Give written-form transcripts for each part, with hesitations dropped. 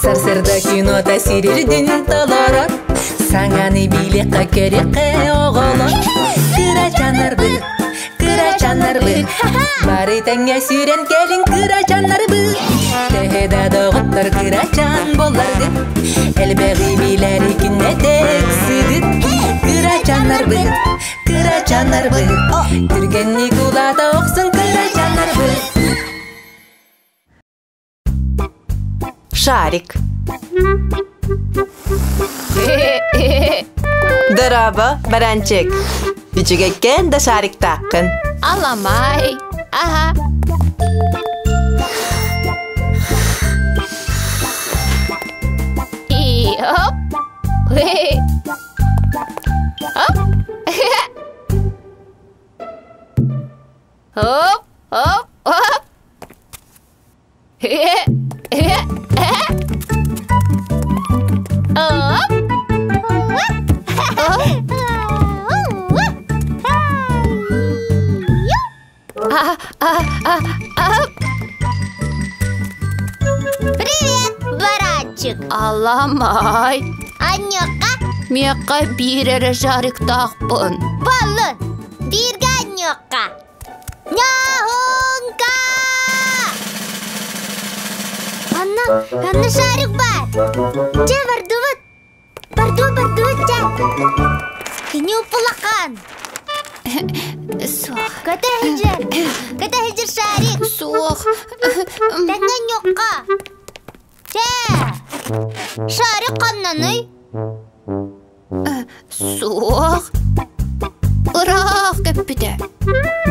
Сарсыарда кинота сирирдин толорор, Саҥаны билиэххэ көрүөххэ оҕолор. Кырачааннарбыт, кырачааннарбыт, Бары тэҥҥэ сүүрэн кэлиҥ кырачааннарбыт. Төһө да доҕоттор кырачаан буолларгыт, Элбэҕи билэри күннэтэ ыксыгыт. Кырачааннарбыт, кырачааннарбыт, Түргэнник улаата охсун кырачааннарбыт. Шарик. Дорообо, баранчик. Үчүгэйкээн да шариктааххын. Аламай. Ага. И оп. Оп. Оп, оп, оп. Привет, баранчик! Аламай! Анньыка! Миэхэ биир эрэ шариктаахпын. Баллы! Бииргэ анньыка! Ньоһуҥка! Анна, Анна шарик бар! Чэ, бардыбыт! Барду, бардыбыт, чэ! Кини упулахан! Суох. Көтө сылдьар! Көтө сылдьар шарик! Суох. Тэҥҥэ ньукка! Чэ! Шарик ханнаный? Суох. Ыраах көппүтэ.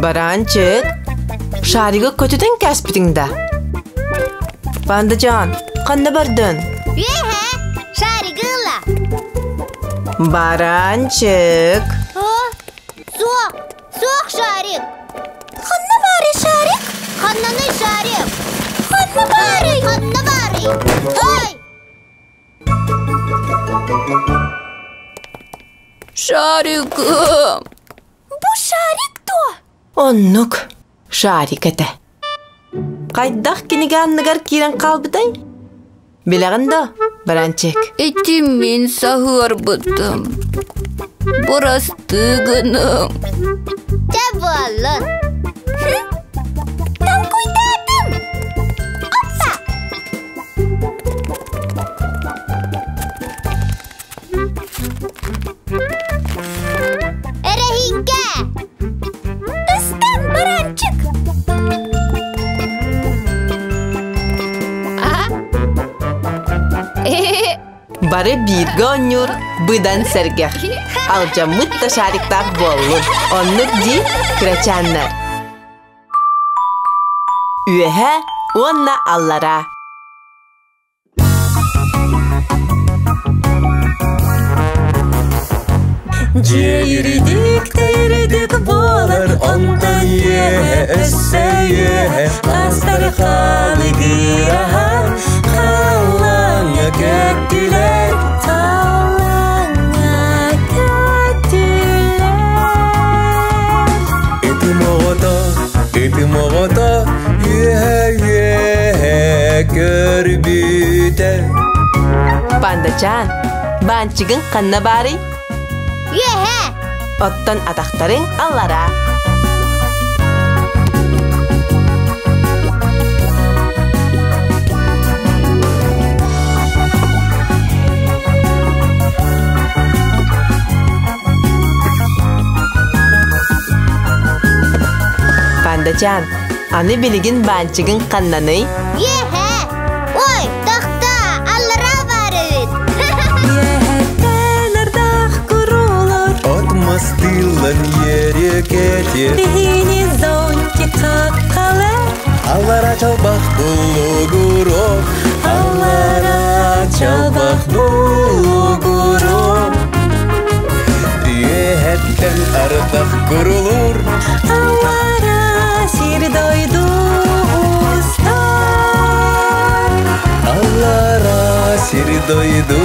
Бараанчык, шаригы көтүтэн кээспитиҥ да? Пандажан, ханна бардын? Үөһэ, шаригы ыла. Бараанчык. О, суох, суох шарик. Ханна баарый шарик? Ханнаный шарик? Ханна баарый? Ханна баарый? Ой! Шаригым! Бу шарик дуо? Оннук, шарик этэ. Хайдах кинигэ анныгар киирэн хаалбытай? Билэҕин да, Баранчик? Ити мин саһыарбытым. Бырастыы гыныҥ. Чэ буоллун. Толкуйдаатым! Оппа! Эрэһиҥкэ! Ыстан, баранчик! Бары бииргэ оонньуур быдан сэргэх. Алдьаммыт да шариктаах буоллун. Оннук дии, кырачааннар. Үөһэ уонна аллараа. Дьиэ юридик юридик буолар, онтон үөһэ өссө үөһэ астархааны кыаһар, халлааҥҥа көттүлэр, халлааҥҥа көттүлэр. Ытым оҕото, ытым оҕото, үөһэ үөһэ көрбүтэ. Пандачаан, баанчыгыҥ ханна баарый? Үөһэ! Оттон атахтарыҥ аллараа. Пандачаан, аны билигин баанчыгыҥ ханнаный? Үөһэ! Ой, тохтоо, аллараа баар эбит. Үөһэттэн ардах курулар, От мастыылан иэрикэтир, биһини зонтик хаххалар, Аллара чалбах булугурук, аллара чалбах булугурук. Үөһэттэн ардах курулуур, аллара сир дойду устар. Аллара сир дойду